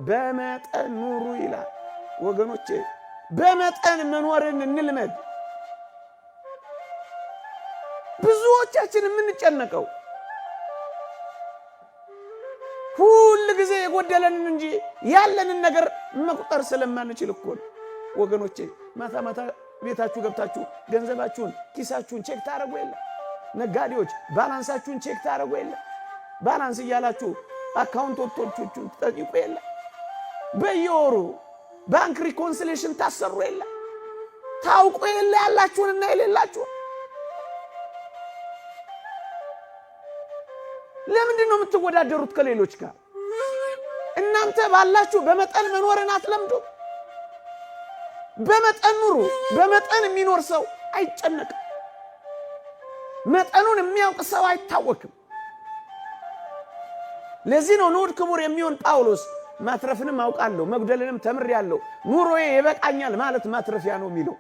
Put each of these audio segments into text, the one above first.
በመጠን ኑሩ ይላል። ወገኖቼ በመጠን መኖርን እንልመድ። ብዙዎቻችን የምንጨነቀው ሁል ጊዜ የጎደለንን እንጂ ያለንን ነገር መቁጠር ስለማንችል እኮ ነው። ወገኖቼ ማታ ማታ ቤታችሁ ገብታችሁ ገንዘባችሁን ኪሳችሁን check ታደርጉ የለ? ነጋዴዎች balance ኣችሁን check ታደርጉ የለ? Balance እያላችሁ accountant ኦቹን ትጠይቁ የለ? በየወሩ bank reconciliation ታሰሩ የለ? ታውቁ የለ ያላችሁንና የሌላችሁን? ለምንድን ነው የምትወዳደሩት ከሌሎች ጋር? እናንተ ባላችሁ በመጠን መኖርን አትለምዱ። በመጠን ኑሩ። በመጠን የሚኖር ሰው አይጨነቅም። መጠኑን የሚያውቅ ሰው አይታወክም። ለዚህ ነው ንዑድ ክቡር የሚሆን ጳውሎስ ማትረፍንም አውቃለሁ መጉደልንም ተምሬአለሁ፣ ኑሮዬ ይበቃኛል ማለት ማትረፊያ ነው የሚለው።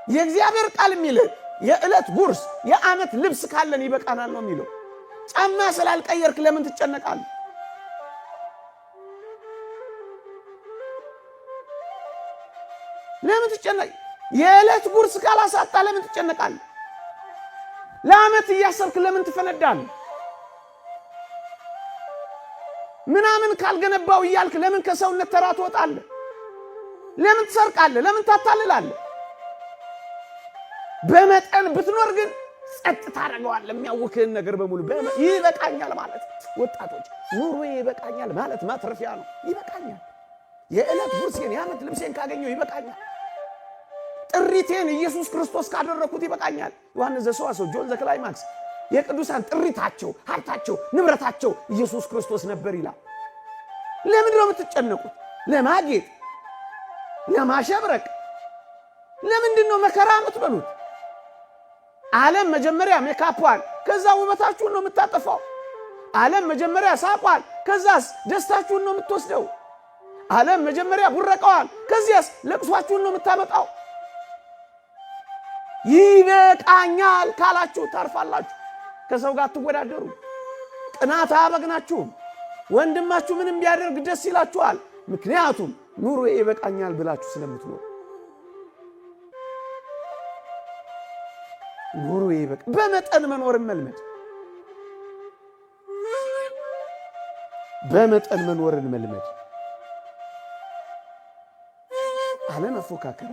የእግዚአብሔር ቃል የሚልህ የዕለት ጉርስ የዓመት ልብስ ካለን ይበቃናል ነው የሚለው። ጫማ ስላልቀየርክ ለምን ትጨነቃለህ? ለምን ትጨነቅ? የዕለት ጉርስ ካላሳጣ ለምን ትጨነቃለህ? ለዓመት እያሰብክ ለምን ትፈነዳለህ? ምናምን ካልገነባው እያልክ ለምን ከሰውነት ተራ ትወጣለህ? ለምን ትሰርቃለህ? ለምን ታታልላለህ? በመጠን ብትኖር ግን ጸጥ ታደርገዋለህ። የሚያውክህን ነገር በሙሉ ይበቃኛል ማለት ወጣቶች፣ ኑሮ ይበቃኛል ማለት ማትረፊያ ነው። ይበቃኛል፣ የዕለት ጉርሴን የዓመት ልብሴን ካገኘው ይበቃኛል። ጥሪቴን ኢየሱስ ክርስቶስ ካደረግኩት ይበቃኛል። ዮሐንስ ዘሰዋስው፣ John the Climax የቅዱሳን ጥሪታቸው፣ ሀብታቸው፣ ንብረታቸው ኢየሱስ ክርስቶስ ነበር ይላል። ለምንድን ነው የምትጨነቁት? ለማጌጥ፣ ለማሸብረቅ ለምንድን ነው መከራ የምትበሉት? ዓለም መጀመሪያ ሜካፏን ከዛ ውበታችሁን ነው የምታጠፋው። ዓለም መጀመሪያ ሳቋን ከዛስ ደስታችሁን ነው የምትወስደው። ዓለም መጀመሪያ ቡረቀዋል፣ ከዚያስ ለቅሷችሁን ነው የምታመጣው። ይበቃኛል ካላችሁ ታርፋላችሁ። ከሰው ጋር አትወዳደሩ። ቅናት አያበግናችሁም። ወንድማችሁ ምንም ቢያደርግ ደስ ይላችኋል። ምክንያቱም ኑሮ ይበቃኛል ብላችሁ ስለምትኖሩ ኑሮ ይበቃ። በመጠን መኖርን መልመድ፣ በመጠን መኖርን መልመድ፣ አለመፎካከር፣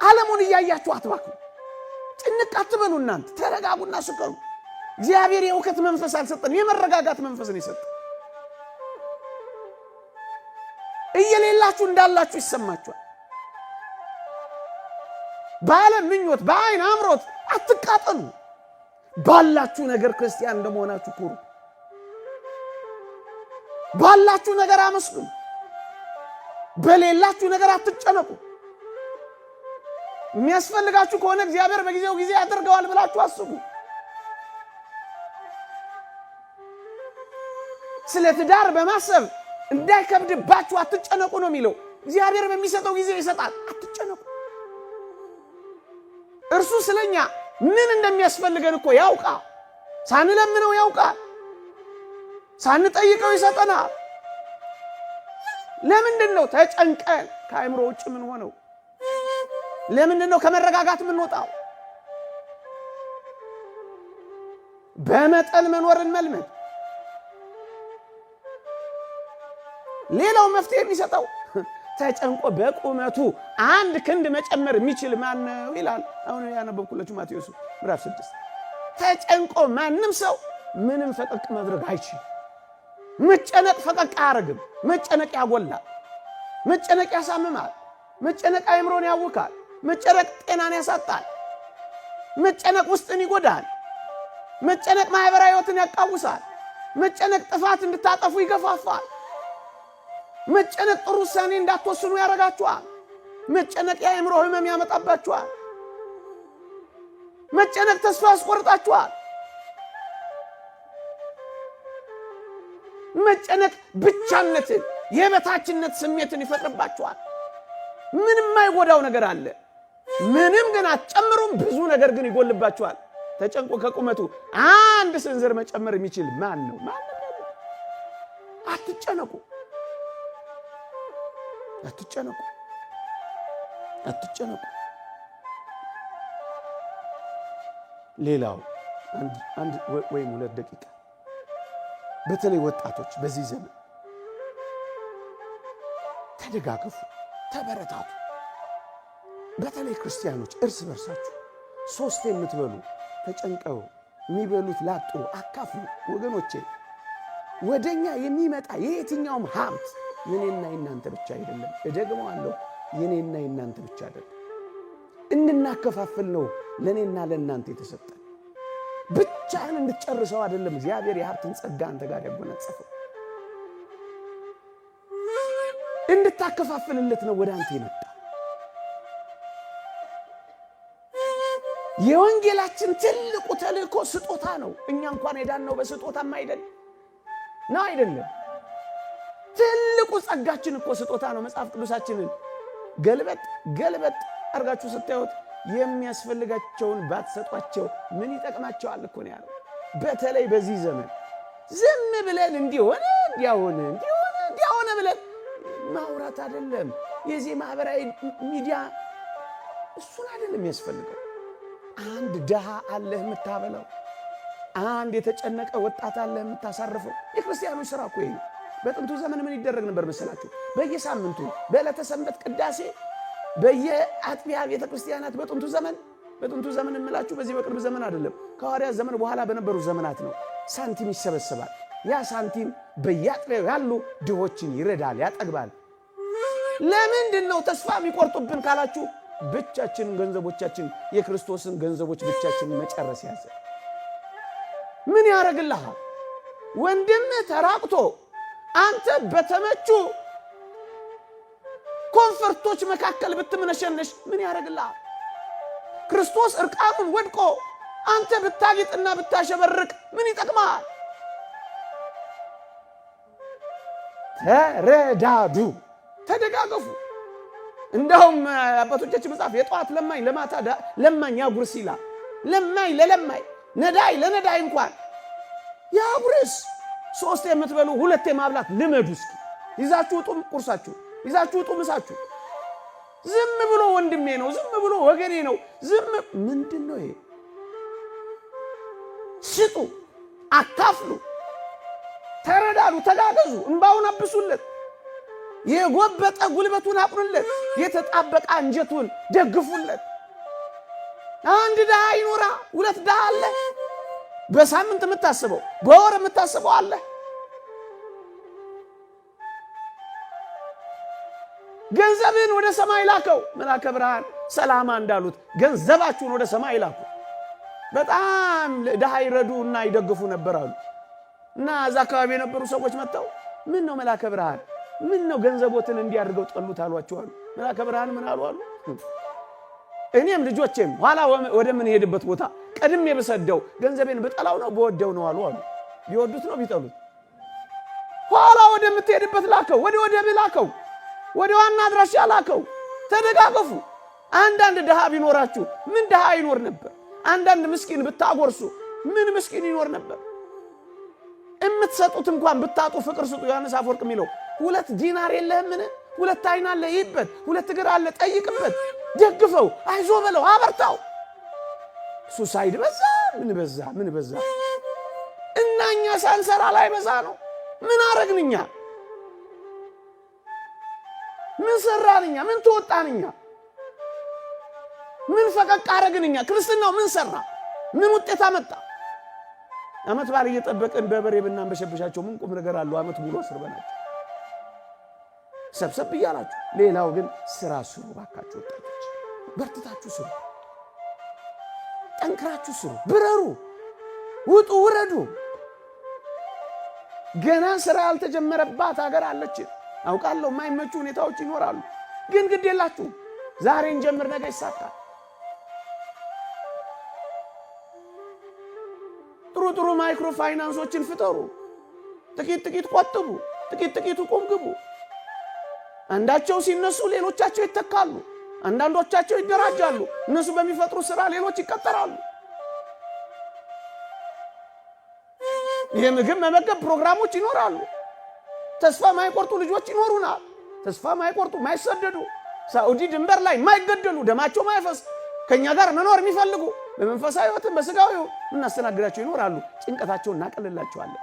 ዓለሙን እያያችሁ አትባክኑ። ጭንቅ አትበሉ። እናንተ ተረጋጉና ስከሩ። እግዚአብሔር የእውከት መንፈስ አልሰጠንም፣ የመረጋጋት መንፈስ ነው የሰጠን። እየሌላችሁ እንዳላችሁ ይሰማችኋል። በዓለም ምኞት፣ በአይን አምሮት አትቃጠሉ። ባላችሁ ነገር ክርስቲያን እንደመሆናችሁ ኩሩ። ባላችሁ ነገር አመስግኑ። በሌላችሁ ነገር አትጨነቁ። የሚያስፈልጋችሁ ከሆነ እግዚአብሔር በጊዜው ጊዜ ያደርገዋል ብላችሁ አስቡ። ስለ ትዳር በማሰብ እንዳይከብድባችሁ አትጨነቁ ነው የሚለው። እግዚአብሔር በሚሰጠው ጊዜ ይሰጣል። አትጨነቁ። እርሱ ስለኛ ምን እንደሚያስፈልገን እኮ ያውቃል። ሳንለምነው ያውቃል። ሳንጠይቀው ይሰጠናል። ለምንድን ነው ተጨንቀን ከአእምሮ ውጭ ምን ሆነው? ለምንድን ነው ከመረጋጋት የምንወጣው? በመጠን መኖርን መልመድ። ሌላው መፍትሄ የሚሰጠው ተጨንቆ በቁመቱ አንድ ክንድ መጨመር የሚችል ማን ነው ይላል። አሁን ያነበብኩላችሁ ማቴዎስ ምዕራፍ 6። ተጨንቆ ማንም ሰው ምንም ፈቀቅ ማድረግ አይችልም። መጨነቅ ፈቀቅ አያደርግም። መጨነቅ ያጎላል። መጨነቅ ያሳምማል። መጨነቅ አእምሮን ያውካል። መጨነቅ ጤናን ያሳጣል። መጨነቅ ውስጥን ይጎዳል። መጨነቅ ማህበራዊ ሕይወትን ያቃውሳል። መጨነቅ ጥፋት እንድታጠፉ ይገፋፋል። መጨነቅ ጥሩ ውሳኔ እንዳትወስኑ ያደርጋችኋል። መጨነቅ የአእምሮ ህመም ያመጣባችኋል። መጨነቅ ተስፋ ያስቆርጣችኋል። መጨነቅ ብቻነትን፣ የበታችነት ስሜትን ይፈጥርባችኋል። ምንም የማይጎዳው ነገር አለ። ምንም ግን አትጨምሩም፣ ብዙ ነገር ግን ይጎልባችኋል። ተጨንቆ ከቁመቱ አንድ ስንዝር መጨመር የሚችል ማን ነው? ማንም የለም። አትጨነቁ፣ አትጨነቁ፣ አትጨነቁ። ሌላው አንድ ወይም 2 ደቂቃ፣ በተለይ ወጣቶች በዚህ ዘመን ተደጋገፉ፣ ተበረታቱ። በተለይ ክርስቲያኖች እርስ በርሳችሁ ሶስት የምትበሉ ተጨንቀው የሚበሉት ላጡ አካፍሉ። ወገኖቼ፣ ወደኛ የሚመጣ የየትኛውም ሀብት የኔና የናንተ ብቻ አይደለም። እደግመዋለሁ፣ የኔና የናንተ ብቻ አይደለም። እንድናከፋፍል ነው ለእኔና ለእናንተ የተሰጠ። ብቻህን እንድትጨርሰው አይደለም እግዚአብሔር የሀብትን ጸጋ አንተ ጋር ያጎናጸፈው፣ እንድታከፋፍልለት ነው ወደ አንተ የመጣ። የወንጌላችን ትልቁ ተልእኮ ስጦታ ነው። እኛ እንኳን የዳነው በስጦታም አይደል ነው አይደለም። ትልቁ ጸጋችን እኮ ስጦታ ነው። መጽሐፍ ቅዱሳችንን ገልበጥ ገልበጥ አድርጋችሁ ስታዩት የሚያስፈልጋቸውን ባትሰጧቸው ምን ይጠቅማቸዋል እኮ ነው ያለው። በተለይ በዚህ ዘመን ዝም ብለን እንዲሆነ እንዲያሆነ እንዲሆነ እንዲያሆነ ብለን ማውራት አይደለም። የዚህ ማህበራዊ ሚዲያ እሱን አይደለም የሚያስፈልገው። አንድ ድሃ አለህ የምታበላው፣ አንድ የተጨነቀ ወጣት አለህ የምታሳርፈው። የክርስቲያኖች ስራ እኮ ይሄ ነው። በጥንቱ ዘመን ምን ይደረግ ነበር መሰላችሁ? በየሳምንቱ በዕለተ ሰንበት ቅዳሴ በየአጥቢያ ቤተ ክርስቲያናት በጥንቱ ዘመን፣ በጥንቱ ዘመን የምላችሁ በዚህ በቅርብ ዘመን አይደለም፣ ከሐዋርያት ዘመን በኋላ በነበሩ ዘመናት ነው። ሳንቲም ይሰበሰባል። ያ ሳንቲም በየአጥቢያው ያሉ ድሆችን ይረዳል፣ ያጠግባል። ለምንድን ነው ተስፋ የሚቆርጡብን ካላችሁ፣ ብቻችንን ገንዘቦቻችን የክርስቶስን ገንዘቦች ብቻችንን መጨረስ ያዘ። ምን ያደርግልሃል? ወንድምህ ተራቅቶ አንተ በተመቹ comfort ኦች መካከል ብትምነሸነሽ ምን ያደርግልሃል? ክርስቶስ እርቃኑን ወድቆ አንተ ብታጌጥና ብታሸበርቅ ምን ይጠቅማል? ተረዳዱ፣ ተደጋገፉ። እንደውም አባቶቻችን መጽሐፍ የጠዋት ለማኝ ለማታ ለማኝ ያጉርስ ይላል። ለማኝ ለለማኝ፣ ነዳይ ለነዳይ እንኳን ያጉርስ። ሶስት የምትበሉ ሁለት የማብላት ልመዱ። እስኪ ይዛችሁ ውጡ ቁርሳችሁ፣ ይዛችሁ ውጡ ምሳችሁ። ዝም ብሎ ወንድሜ ነው፣ ዝም ብሎ ወገኔ ነው፣ ዝም ምንድን ነው ይሄ? ስጡ፣ አካፍሉ፣ ተረዳዱ፣ ተጋገዙ፣ እንባውን አብሱለት፣ የጎበጠ ጉልበቱን አቁኑለት፣ የተጣበቀ አንጀቱን ደግፉለት። አንድ ድሃ ይኖራ፣ ሁለት ድሃ አለ። በሳምንት የምታስበው በወር የምታስበው አለ። ገንዘብህን ወደ ሰማይ ላከው። መልአከ ብርሃን ሰላማ እንዳሉት ገንዘባችሁን ወደ ሰማይ ላኩ። በጣም ድሃ ይረዱ እና ይደግፉ ነበር አሉ። እና እዛ አካባቢ የነበሩ ሰዎች መጥተው ምን ነው መልአከ ብርሃን፣ ምን ነው ገንዘቦትን እንዲያድርገው ጠሉት አሏቸው አሉ። መልአከ ብርሃን ምን አሉ አሉ እኔም ልጆቼም ኋላ ወደምንሄድበት ቦታ ቀድሜ ብሰደው ገንዘቤን ብጠላው ነው በወደው ነው አሉ አሉ። ቢወዱት ነው ቢጠሉት? ኋላ ወደምትሄድበት ላከው፣ ወደ ወደብ ላከው፣ ወደ ዋና አድራሻ ላከው። ተደጋገፉ። አንዳንድ ድሃ ቢኖራችሁ ምን ድሃ ይኖር ነበር? አንዳንድ ምስኪን ብታጎርሱ ምን ምስኪን ይኖር ነበር? የምትሰጡት እንኳን ብታጡ ፍቅር ስጡ። ዮሐንስ አፈወርቅ የሚለው 2 ዲናር የለህምን? ሁለት አይን አለ ይበት፣ ሁለት እግር አለ ጠይቅበት፣ ደግፈው፣ አይዞ በለው፣ አበርታው። Suicide በዛ፣ ምን በዛ፣ ምን በዛ። እና እኛ ሳንሰራ ላይ በዛ ነው። ምን አረግን እኛ? ምን ሰራን እኛ? ምን ተወጣን እኛ? ምን ፈቀቅ አረግን እኛ? ክርስትናው ምን ሰራ? ምን ውጤት አመጣ? ዓመት በዓል እየጠበቅን በበሬ ብናንበሸብሻቸው ምን ቁም ነገር አለው? ዓመት ሙሉ አስርበናቸው ሰብሰብ እያላችሁ። ሌላው ግን ስራ ስሩ ባካችሁ ወጣቶች፣ በርትታችሁ ስሩ፣ ጠንክራችሁ ስሩ፣ ብረሩ፣ ውጡ፣ ውረዱ። ገና ስራ ያልተጀመረባት ሀገር አለች። አውቃለሁ፣ የማይመቹ ሁኔታዎች ይኖራሉ። ግን ግድ የላችሁም። ዛሬ እንጀምር፣ ነገ ይሳካል። ጥሩ ጥሩ ማይክሮ ፋይናንሶችን ፍጠሩ። ጥቂት ጥቂት ቆጥቡ፣ ጥቂት ጥቂቱ ቁም ግቡ። አንዳቸው ሲነሱ ሌሎቻቸው ይተካሉ። አንዳንዶቻቸው ይደራጃሉ። እነሱ በሚፈጥሩ ስራ ሌሎች ይቀጠራሉ። የምግብ መመገብ ፕሮግራሞች ይኖራሉ። ተስፋ ማይቆርጡ ልጆች ይኖሩናል። ተስፋ ማይቆርጡ፣ ማይሰደዱ፣ ሳዑዲ ድንበር ላይ ማይገደሉ፣ ደማቸው ማይፈስ፣ ከእኛ ጋር መኖር የሚፈልጉ በመንፈሳዊ ሕይወትም በስጋዊ እናስተናግዳቸው ይኖራሉ። ጭንቀታቸውን እናቀልላቸዋለን።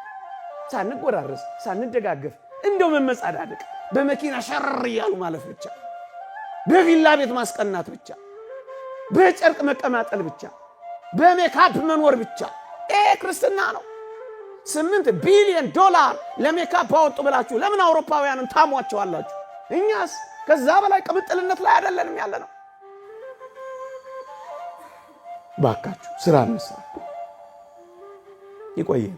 ሳንጎራረስ ሳንደጋገፍ እንደው መመጻዳደቅ፣ በመኪና ሸረር እያሉ ማለፍ ብቻ፣ በቪላ ቤት ማስቀናት ብቻ፣ በጨርቅ መቀማጠል ብቻ፣ በሜካፕ መኖር ብቻ፣ ይሄ ክርስትና ነው። $8 ቢሊዮን ለሜካፕ አወጡ ብላችሁ ለምን አውሮፓውያንን ታሟቸዋላችሁ? እኛስ ከዛ በላይ ቅምጥልነት ላይ አይደለንም ያለ ነው። ባካችሁ ስራ እንስራ። ይቆየን።